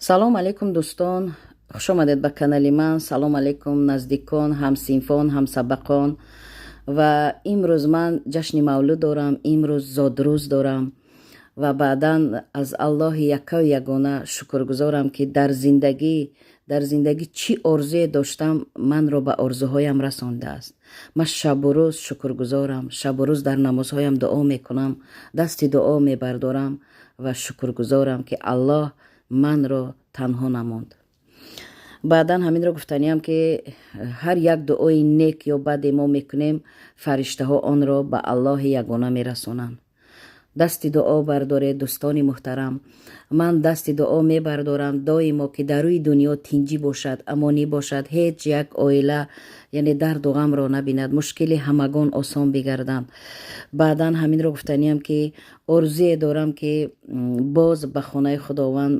Салом алейкум, дӯстон, хушомадед ба канали ман. Салом алейкум, наздикон, ҳамсинфон, ҳамсабақон. Ва имрӯз ман ҷашни мавлуд дорам, имрӯз зодрӯз дорам. Ва баъдан аз Аллоҳи яккаю ягона шукргузорам, ки дар зиндагӣ чӣ орзуе доштам, манро ба орзуҳоям расондааст. Ман шабу рӯз шукргузорам, шабу рӯз дар намозҳоям дуо мекунам, дасти дуо мебардорам ва шукргузорам, ки Аллоҳ манро танҳо намонд. Баъдан ҳаминро гуфтаниям, ки ҳар як дуои нек ё баде мо мекунем, фариштаҳо онро ба Аллоҳи ягона мерасонанд. Дасти дуо бардоред, дӯстони муҳтарам. Ман дасти дуо мебардорам доимо, ки дар рӯи дунё тинҷӣ бошад, амонӣ бошад, ҳеҷ як оила, яъне, дарду ғамро набинад, мушкили ҳамагон осон бигарданд. Баъдан ҳаминро гуфтаниям, ки орзуе дорам, ки боз ба хонаи Худованд